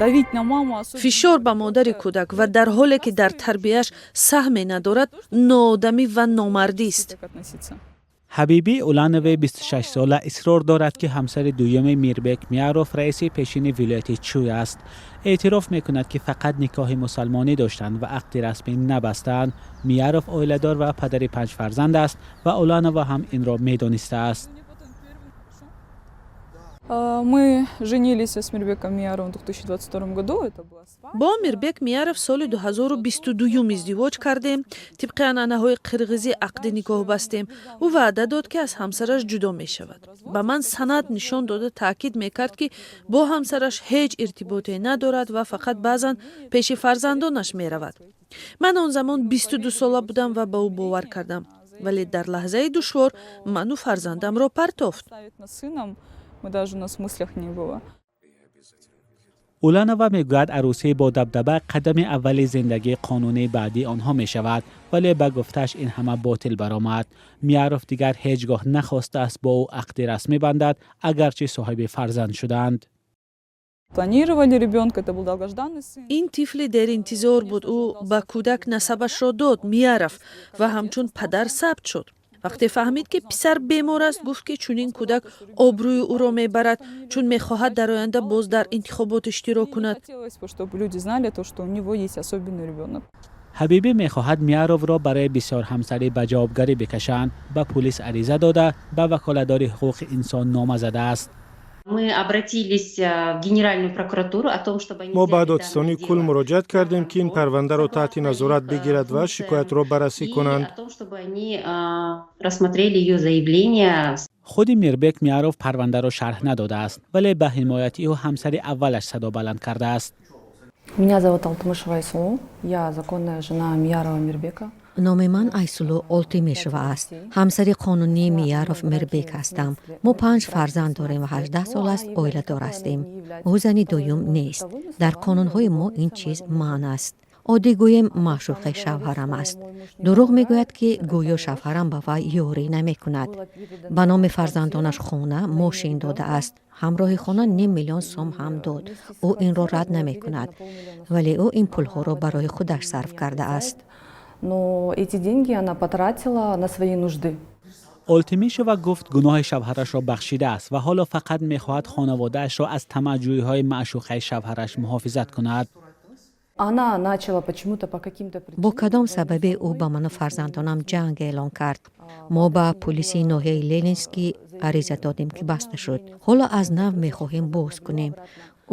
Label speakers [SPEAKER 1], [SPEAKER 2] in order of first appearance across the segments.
[SPEAKER 1] Давить на маму.
[SPEAKER 2] Фишор ба модари кӯдак ва дар ҳоле ки дар тарбияш саҳме надорад, ноодамӣ ва номардист.
[SPEAKER 3] Ҳабибӣ Уланови 26сола исрор дорад, ки ҳамсари дуюми Мирбек Мияров, раиси пешини вилояти Чӯй аст. Эътироф мекунад, ки фақат никоҳи мусалмонӣ доштанд ва ақди расмӣ набастанд. Мияров оиладор ва падари панҷ фарзанд аст ва Уланова ҳам инро медонистааст.
[SPEAKER 1] Мы женились с Мирбеком Мияровым в 2022 году. Это была свадьба.
[SPEAKER 2] Бо Мирбек Мияров соли 2022 издивоҷ кардем. Тибқи анъанаҳои қирғизӣ ақди никоҳ бастем. Ӯ ваъда дод, ки аз ҳамсараш ҷудо мешавад. Ба ман санад нишон дода, таъкид мекард, ки бо ҳамсараш ҳеҷ иртиботе надорад ва фақат баъзан пеши фарзандонаш меравад. Ман он замон 22 сола будам ва ба ӯ бовар кардам, вале дар лаҳзаи душвор ману фарзандамро партофт.
[SPEAKER 1] Ставить над сыном мы даже у нас в мыслях не было.
[SPEAKER 3] Уланова мегӯяд, арӯсӣ бо дабдаба қадами аввали зиндагии қонунии баъдии онҳо мешавад, вале ба гуфтааш, ин ҳама ботил баромад. Мияров дигар ҳеҷ гоҳ нахостааст бо ӯ ақди расмӣ бандад, агарчи соҳиби фарзанд шуданд.
[SPEAKER 1] Планировали ребенка, это был долгожданный сын.
[SPEAKER 2] Ин тифли деринтизор буд. Ӯ ба кӯдак насабашро дод, Мияров, ва ҳамчун падар сабт шуд. Вақте фаҳмид, ки писар бемор аст, гуфт, ки чунин кӯдак обрӯи ӯро мебарад, чун мехоҳад дар оянда боз дар интихобот иштирок кунад.
[SPEAKER 1] Хотелось бы, чтобы люди знали то, что у него есть особенный ребенок.
[SPEAKER 3] Ҳабибӣ мехоҳад Мияровро барои бисёрҳамсарӣ ба ҷавобгарӣ бикашанд. Ба пулис ариза дода, ба ваколатдори ҳуқуқи инсон нома задааст.
[SPEAKER 4] Мы обратились в Генеральную прокуратуру о том, чтобы они
[SPEAKER 5] Мо ба додситонии кулл муроҷиат кардем, ки ин парвандаро таҳти назорат бигирад ва шикоятро баррасӣ кунанд.
[SPEAKER 4] О том, чтобы они рассмотрели ее заявление.
[SPEAKER 3] Худи Мирбек Мияров парвандаро шарҳ надодааст, вале ба ҳимояти ӯ ҳамсари аввалаш садо баланд кардааст.
[SPEAKER 6] Меня зовут Алтымышева Айсулу, я законная жена Миярова Мирбека.
[SPEAKER 7] Номи ман Айсулу Олтимешова аст, ҳамсари қонунии Мияров Мирбек ҳастам. Мо панҷ фарзанд дорем ва 18 сол аст оиладор ҳастем. Ӯ зани дуюм нест. Дар қонунҳои мо ин чиз манъ аст. Оддӣ гӯем, маъшуқаи шавҳарам аст. Дурӯғ мегӯяд, ки гӯё шавҳарам ба вай ёрӣ намекунад. Ба номи фарзандонаш хона, мошин додааст. Ҳамроҳи хона ним миллион сом ҳам дод. Ӯ инро рад намекунад, вале ӯ ин пулҳоро барои худаш сарф кардааст.
[SPEAKER 6] Но эти деньги она потратила на свои нужды.
[SPEAKER 3] Олтимишова гуфт, гуноҳи шавҳарашро бахшидааст ва ҳоло фақат мехоҳад хонаводаашро аз тамаъҷӯиҳои маъшуқаи шавҳараш муҳофизат кунад.
[SPEAKER 6] Она начала почему-то, по каким-то
[SPEAKER 7] Бо кадом сабабе ӯ ба ману фарзандонам ҷанг эълон кард? Мо ба пулиси ноҳияи Ленинский ариза додем, ки баста шуд. Ҳоло аз нав мехоҳем боз кунем.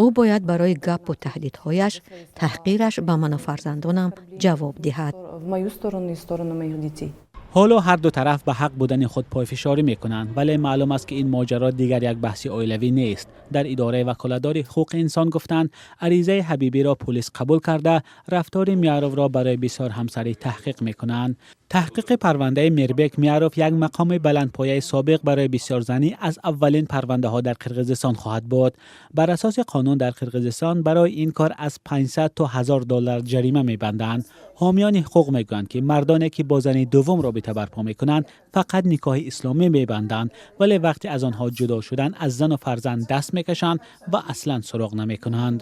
[SPEAKER 7] Ӯ бояд барои гапу таҳдидҳояш, таҳқираш ба ману фарзандонам ҷавоб диҳад.
[SPEAKER 6] В мою сторону и в сторону моих детей.
[SPEAKER 3] Ҳоло ҳар ду тараф ба ҳақ будани худ пойфишорӣ мекунанд, вале маълум аст, ки ин моҷаро дигар як баҳси оилавӣ нест. Дар идораи ваколатдори ҳуқуқи инсон гуфтанд, аризаи Ҳабибиро пулис қабул карда, рафтори Мияровро барои бисёрҳамсарӣ таҳқиқ мекунанд. Таҳқиқи парвандаи Мирбек Мияров, як мақоми баландпояи собиқ, барои бисёрзанӣ аз аввалин парвандаҳо дар Қирғизистон хоҳад буд. Бар асоси қонун, дар Қирғизистон барои ин кор аз 500 то 1000 доллар ҷарима мебанданд. Ҳомиёни ҳуқуқ мегӯянд, ки мардоне ки бо зани дуввум робита барпо мекунанд, фақат никоҳи исломӣ мебанданд, вале вақте аз онҳо ҷудо шуданд, аз зану фарзанд даст мекашанд ва аслан суроғ намекунанд.